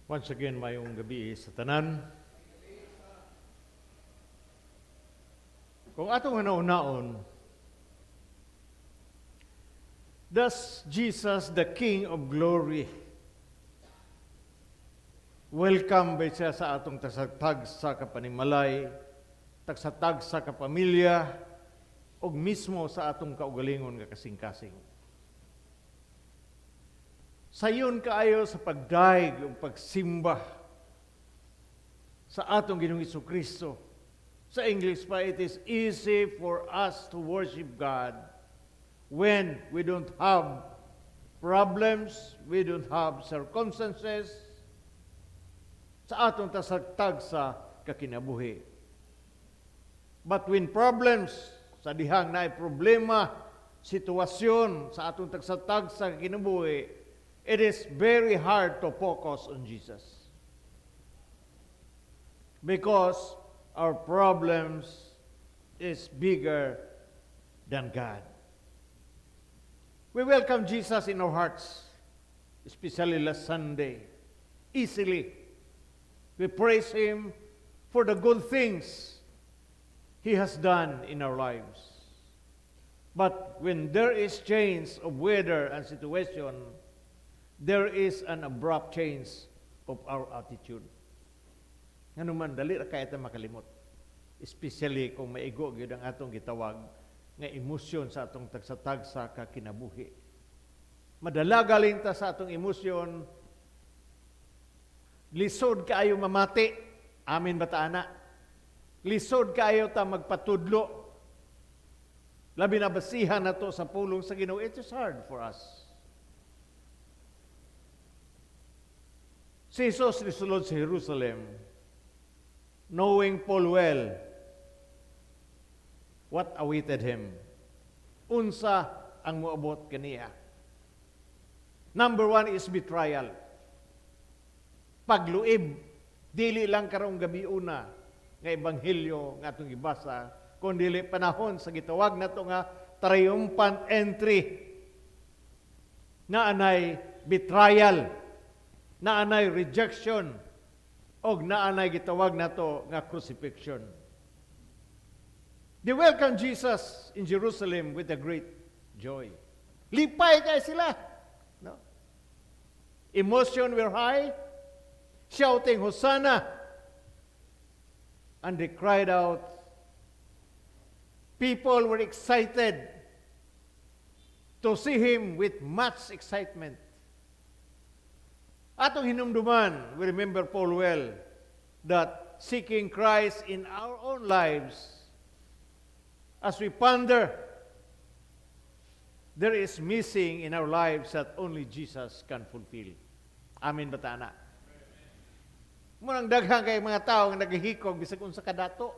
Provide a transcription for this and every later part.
Once again, maayong gabii sa tanan. Kung atong hunahunaon, does Jesus, the King of Glory, welcome ba siya sa atong tagsa kapanimalay, tagsa-tagsa ka pamilya, o mismo sa atong kaugalingon nga kasing-kasing? Sayon kaayo sa pagdayeg ug pagsimba sa atong Ginoong Kristo. Sa English pa, it is easy for us to worship God when we don't have problems, we don't have circumstances sa atong tagsa kakinabuhi. But when problems, sa dihang naay problema, sitwasyon sa atong tagsa-tagsa kinabuhi, it is very hard to focus on Jesus. Because our problems is bigger than God. We welcome Jesus in our hearts, especially last Sunday. Easily. We praise Him for the good things He has done in our lives. But when there is change of weather and situation, there is an abrupt change of our attitude. Ngano man, dali ra kaayo ta makalimot. Especially kung maigo gyud ang atong gitawag nga emosyon sa atong tagsa-tagsa ka kinabuhi. Madala galing ta sa atong emosyon, lisod kaayo mamati. Amin ba ta ana? Lisod kaayo ta magpatudlo. Labi na basihan nato sa pulong sa Ginoo. It is hard for us. Si Jesus nisulod sa Jerusalem, knowing full well what awaited him. Unsa ang moabot kaniya. Number one is betrayal. Pagluib, dili lang karong gabiuna nga ebanghelyo nga atong gibasa, kundi panahon sa gitawag nato nga triumphant entry na anay betrayal, naanay rejection, og naanay gitawag nato nga crucifixion. They welcomed Jesus in Jerusalem with a great joy. Lipay kay sila. No? Emotion were high, shouting "Hosanna." And they cried out. People were excited to see him with much excitement. Atong hinumduman, we remember full well that seeking Christ in our own lives, as we ponder, there is missing in our lives that only Jesus can fulfill. Amen ba ta ana? Mao nang daghan kay mga tao nga naghihikog bisag unsa ka dato.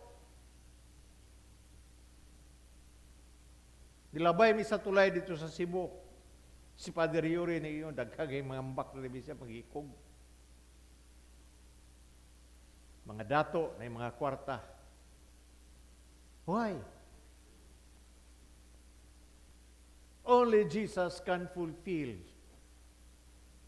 Nilabay mi sa tulay dito sa Cebu. Si Father Yuri ni iyo daghan kay mga ambak na siya paghikog. Mga dato na mga kwarta. Why? Only Jesus can fulfill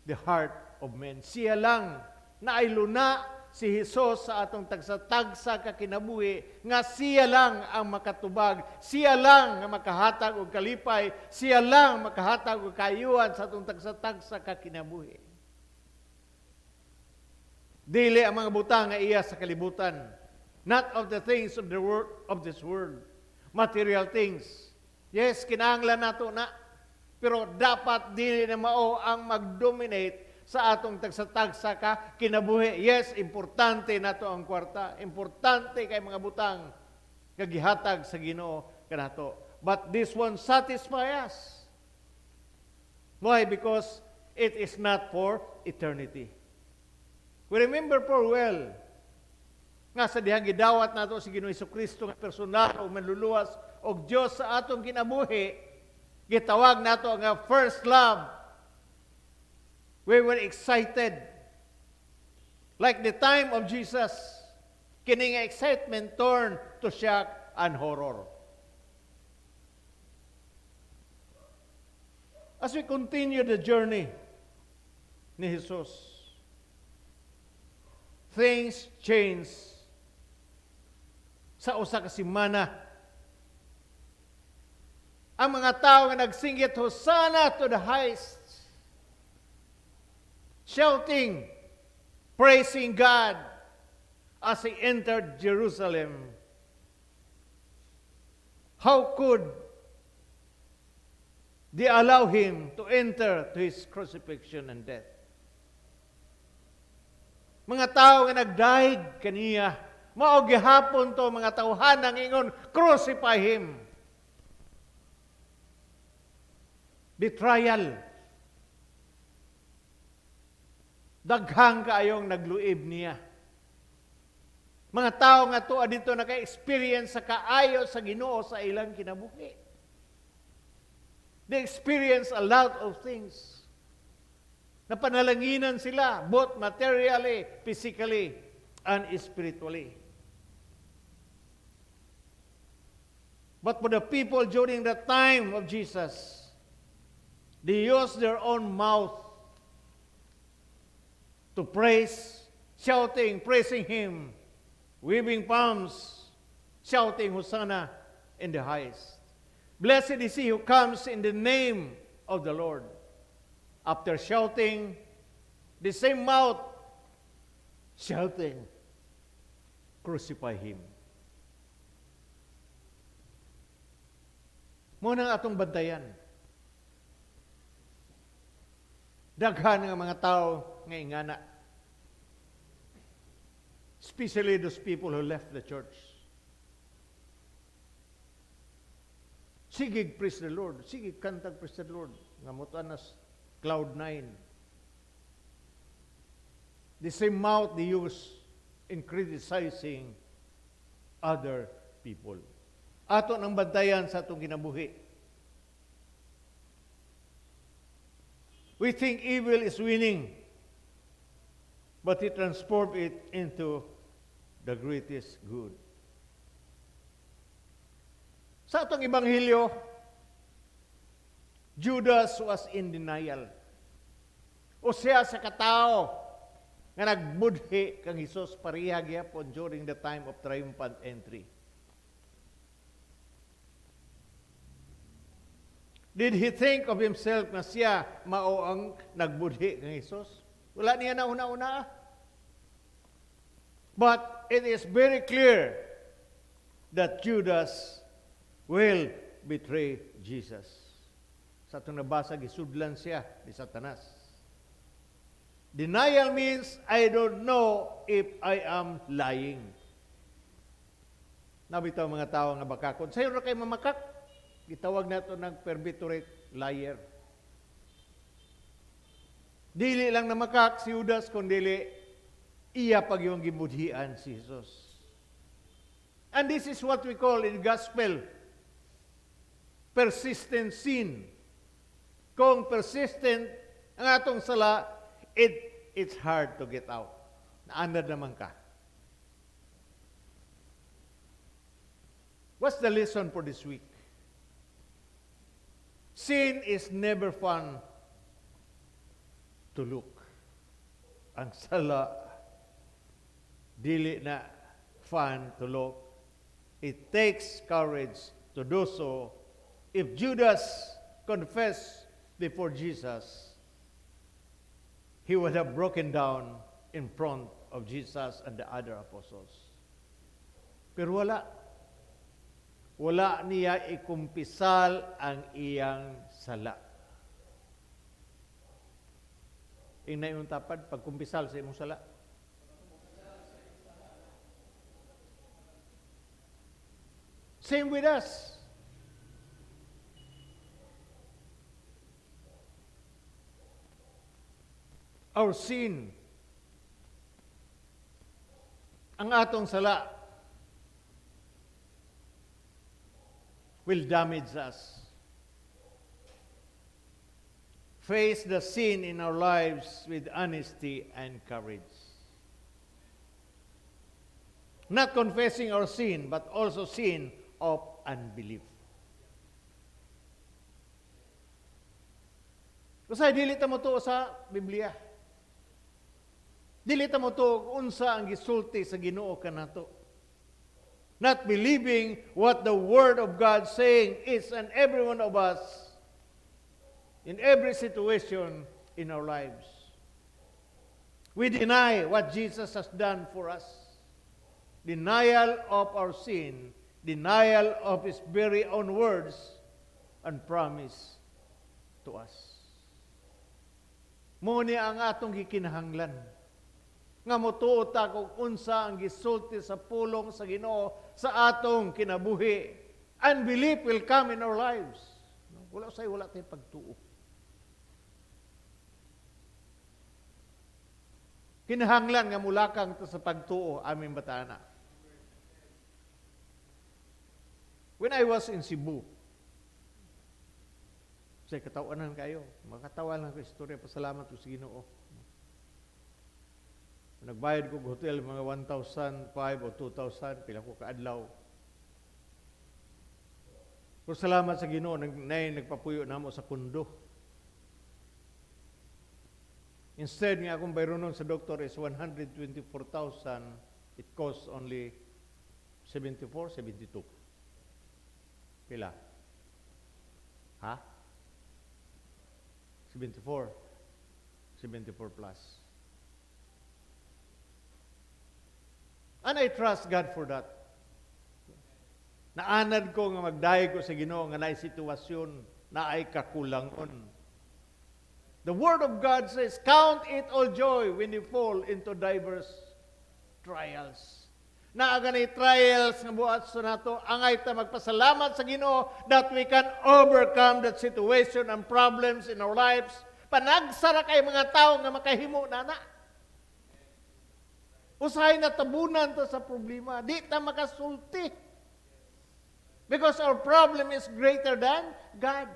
the heart of men. Siya lang na luna si Jesus sa atong tagsa-tagsa ka kinabuhi nga siya lang ang makatubag, siya lang ang makahatag og kalipay, siya lang makahatag og kaayuhan sa atong tagsa-tagsa ka kinabuhi. Dili ang mga butang nga iya sa kalibutan, not of the things of the world, of this world, material things. Yes, kinahanglan nato na, pero dapat dili na mao ang mag-dominate sa atong tagsa-tagsa ka kinabuhi. Yes, importante nato ang kwarta. Importante kay mga butang nga gihatag sa Ginoo kanato. But this one satisfy us. Why? Because it is not for eternity. We remember for well nga sa dihang gidawat nato si Ginoong Kristo nga personal o manluluwas og Dios sa atong kinabuhi, gitawag nato nga first love. We were excited. Like the time of Jesus, kini nga excitement turned to shock and horror. As we continue the journey ni Jesus, Things change sa usa ka semana. Ang mga tao nga nagsinggit, "Hosanna to the highest," shouting, praising God as he entered Jerusalem. How could they allow him to enter to his crucifixion and death? Mga tao nga nagdayeg kaniya, mao gihapon to mga tawhan ang ingon, "Crucify him." Betrayal. Daghang kaayong nagluib niya. Mga tao nga tuwa dito naka-experience sa kaayo sa Ginoo sa ilang kinabuhi. They experience a lot of things. Napanalanginan sila, both materially, physically, and spiritually. But for the people during the time of Jesus, they used their own mouth to praise, shouting, praising Him, waving palms, shouting, "Hosanna in the highest. Blessed is he who comes in the name of the Lord." After shouting, the same mouth shouting, "Crucify him." Mao nang atong bantayan. Daghan nga mga tao nga ingana. Especially those people who left the church. Sige, praise the Lord. Sige, kantag praise the Lord. Nga mutuan nas cloud nine. The same mouth they use in criticizing other people. Ato nang bantayan sa atong kinabuhi. We think evil is winning, but he transformed it into the greatest good. Sa atong ebanghelyo, Judas was in denial. O siya sa katao nga nagbudhi kang Hesus pareha gyapon during the time of triumphant entry. Did he think of himself nga siya mao ang nagbudhi kang Hesus? Wala niya na una-una. But it is very clear that Judas will betray Jesus. Sa itong nabasa, gisudlan siya ni Satanas. Denial means I don't know if I am lying. Nabitaw mga tao nga bakakon. Sayo ra kay mamakak. Gitawag nato ng perpetuate liar. Dili lang namakak si Judas, kundi iya pag yung gibudhian si Jesus. And this is what we call in gospel persistent sin. Kung persistent ang atong sala, it's hard to get out. Naanad naman ka. What's the lesson for this week? Sin is never fun to look. Ang sala, dili na fun to look. It takes courage to do so. If Judas confessed before Jesus, he would have broken down in front of Jesus and the other apostles. Pero wala. Wala niya ikumpisal ang iyang sala. Ingna imong tapad, pagkumpisal sa imong sala. Same with us. Our sin, ang atong sala, will damage us. Face the sin in our lives with honesty and courage. Not confessing our sin, but also sin of unbelief. Kasi dili ta mo sa Biblia. Dili ta motuo unsa ang gisulti sa Ginoo kanato. Not believing what the Word of God saying is and every one of us in every situation in our lives. We deny what Jesus has done for us. Denial of our sin, denial of His very own words and promise to us. Mao ni ang atong gikinahanglan nga motuo ta kung unsa ang gisulti sa pulong sa Ginoo sa atong kinabuhi. Unbelief will come in our lives. Wala say wala tay pagtuo. Kinahanglan nga mulakang ta sa pagtuo, aming batana. When I was in Cebu, say katawanan kayo, makatawa lang ko istorya, pasalamat ko sa Ginoo. Nagbayad ko og hotel mga 1,005 o 2,000, pila ko kaadlaw. Pero salamat sa Ginoo, nay nagpapuyo namo sa kundo. Instead nga akong bayronon sa doktor is 124,000, it costs only 74, 72. Pila? Ha? 74. 74 plus. And I trust God for that. Naanad ko nga magdayeg ko sa Ginoo nga naay sitwasyon, naay kakulangon. The Word of God says, "Count it all joy when you fall into diverse trials." Naa gani trials nga buhat sa nato, angay ta magpasalamat sa Ginoo that we can overcome that situation and problems in our lives. Panagsara kay mga tao nga makahimo na na. Usahay na tabunan ta sa problema. Di ta makasulti. Because our problem is greater than God.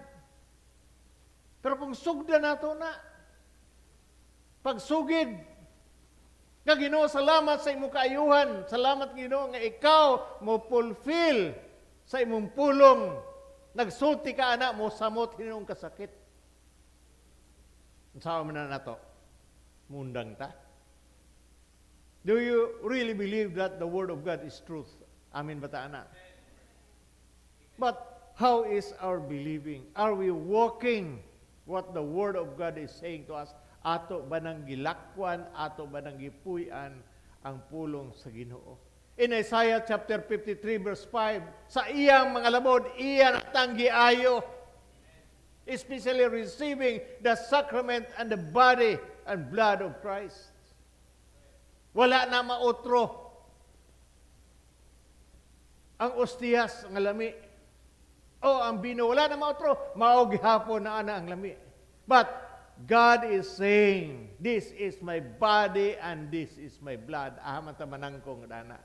Pero kung sugdan nato na, pagsugid, nga Ginoo, salamat sa imong kaayuhan. Salamat, Ginoo, nga ikaw mo fulfill sa imong pulong. Nagsulti ka ana mo samot hinuong kasakit. Unsa man na nato? Mundang ta. Do you really believe that the Word of God is truth? Amen ba ta ana? But how is our believing? Are we walking what the Word of God is saying to us? Ato ba nang gilakwan, ato ba nang gipuy-an ang pulong sa Ginoo? In Isaiah chapter 53 verse 5, sa iyang mga labod, iya natang giayo. Especially receiving the sacrament and the body and blood of Christ. Wala na maotro ang ostiyas nga lami. O ang bino, wala na maotro. Mao gihapon na ana ang lami. But God is saying, "This is my body and this is my blood." Aha man ta manangkong dana.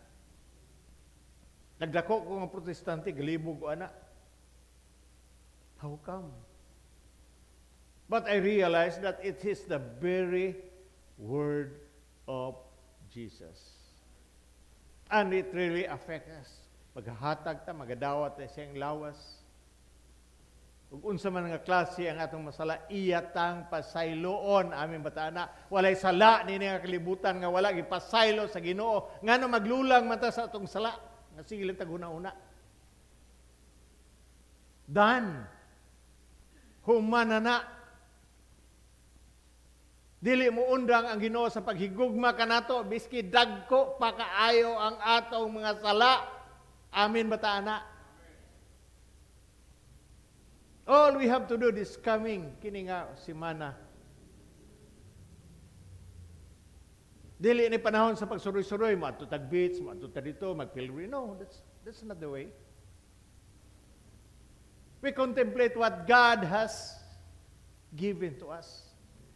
Nagdako ko nga Protestante, galibog ko ana. How come? But I realized that it is the very word of Jesus. And it really affects us. Maghahatag ta, magadawat ta siyang lawas. Ug unsa man nga klase ang atong masala, iya tang pasayloon, aming batana. Walay sala nini nga kalibutan nga wala gipasaylo sa Ginoo. Ngano maglulang man ta sa atong sala? Nga sige lang tag una-una. Dan human na na. Dili mo undang ang Ginoo sa paghigugma kanato biski dagko pa kaayo ang atong mga sala. Amen ba ta ana? All we have to do this coming kini nga semana. Dili ni panahon sa pagsuroy-suroy, moadto tag beach, moadto ta dito, magpilgrim. No, that's not the way. We contemplate what God has given to us.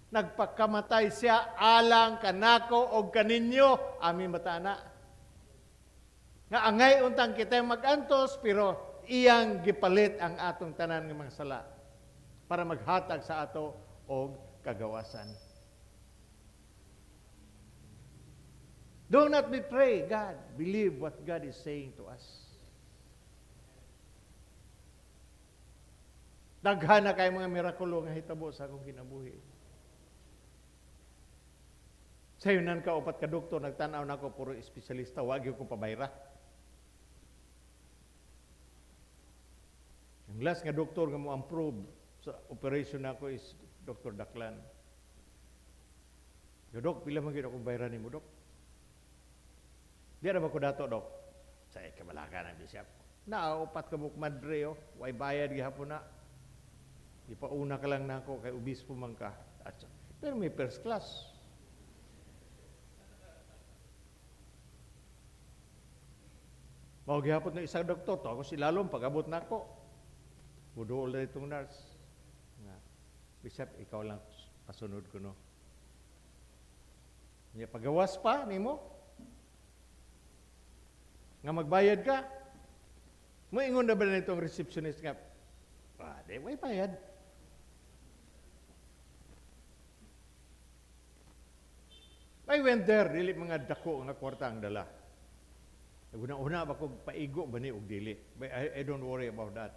Nagpakamatay siya alang kanako og kaninyo. Amin ba ta ana? Nga angay untang kita magantos, pero iyang gipalit ang atong tanan nga mga sala para maghatag sa ato og kagawasan. Do not betray God. Believe what God is saying to us. Daghan na kay mga mirakulo nga hitabo sa akong kinabuhi. Sayunan ka upat ka doktor, nagtanaw nako, puro espesyalista, wa gyud ko pabayra. Ang last nga doktor nga mo approve sa operation nako is Dr. Daklan. Yo, Dok, pila man gyud akong bayran nimo, Dok? Di ra ba ko dato, Dok? Sa kabalaka na bishop. Na upat ka buok madre oh, way bayad gihapon na. Ipauna ka lang nako kay obispo man ka. At, pero may first class. Mao gihapon ng isang doktor, to ako silalom pag-abot nako. Buduol na itong nurse. Nga, Bishop, ikaw lang pasunod ko, no. Nya pagawas pa nimo. Nga magbayad ka. Moingon na ba na itong receptionist nga, ah, di, way bayad. I went there, dili mga dako nga kwarta ang dala. Una-una ba ko paigo ba ni og dili. But I don't worry about that.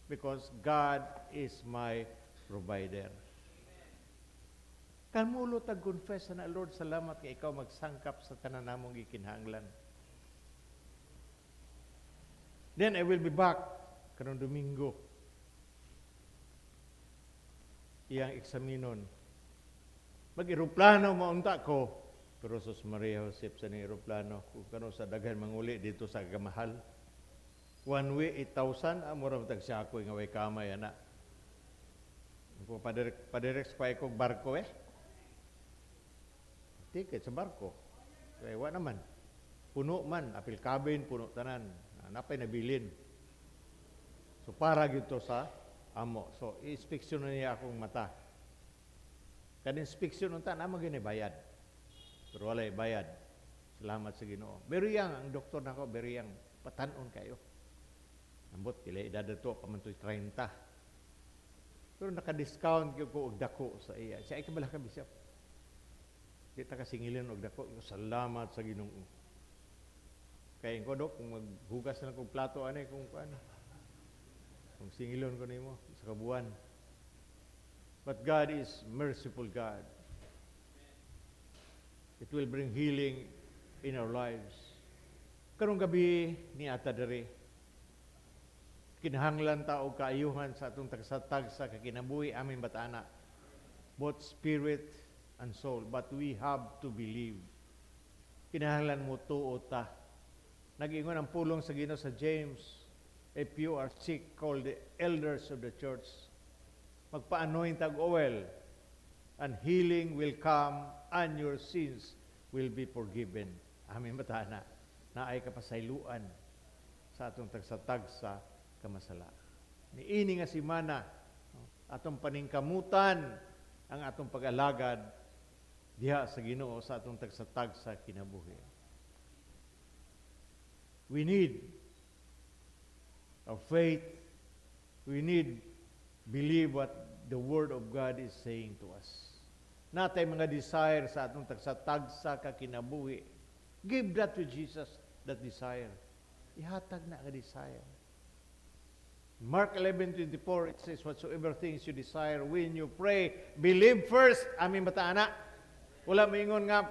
Because God is my provider. Kamulo tag confess na, Lord, salamat nga ikaw magsangkap sa tanan namong gikinahanglan. Then I will be back karong Domingo. Iyang eksaminon. Mag-eroplano maunta ko. Pero sus Maria Josep sa ning eroplano, kung kano sa daghan manguli dito sa Gamahal. One way, 8,000, mura matag siya ako, nga way kamay, ana. Kung padirek pa ko barko eh. Ticket sa barko. Kaya wa naman. Puno man, apil cabin, puno tanan. Napay nabilin. So para gito sa amo. So inspeksyon na niya akong mata. Kada inspeksyon unta na mo gini bayad. Pero walay bayad. Salamat sa Ginoo. Beriyang ang doktor nako, beriyang patanon kayo. Ambot pila edad to pa man to'y 30. Pero naka-discount gyud ko og dako sa iya. Siya ay kabala ka bishop. Di ta kasingilin og dako. Salamat sa Ginoo. Kay ko dok kung maghugas na lang kog plato ani kung kuan. Kung singilon ko nimo sa kabuan. But God is merciful God. It will bring healing in our lives. Karong gabi ni ata diri. Kinahanglan ta og kaayuhan sa atong tagsa-tagsa kakinabuhi amin batana. Both spirit and soul, but we have to believe. Kinahanglan mo tuo ta. Nag-ingon ang pulong sa Ginoo sa James, if you are sick, call the elders of the church. Magpa-anoint og oil, and healing will come, and your sins will be forgiven. Amin batana. Naay kapasayloan sa atong tagsa-tagsa kamasala. Niini nga simana, atong paningkamutan ang atong pag-alagad diha sa Ginoo sa atong tagsa-tagsa kinabuhi. We need our faith. We need believe what the Word of God is saying to us. Natay mga desire sa atong tagsa-tagsa ka kinabuhi. Give that to Jesus, that desire. Ihatag na ang desire. Mark 11:24, it says, whatsoever things you desire when you pray, believe first. Amin bata ana? Wala moingon nga,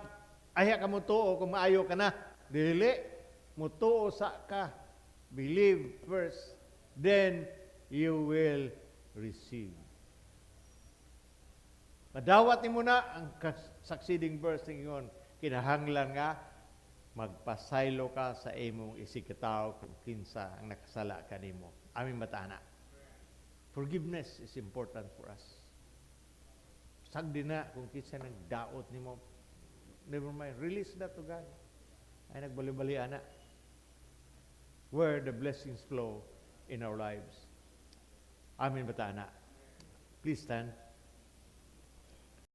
ayha ka mo tuo kung maayo ka na. Dili. Mutuo sa ka. Believe first, then you will receive. Madawat nimo na ang succeeding verse ingon, kinahanglan nga magpasaylo ka sa imong isigkatawo kung kinsa ang nakasala kanimo. Aming batana. Forgiveness is important for us. Sagdi na kung kinsa nagdaot nimo. Never mind, release that to God. Ay nagbali-bali ana. Where the blessings flow in our lives. Amen batana. Please stand.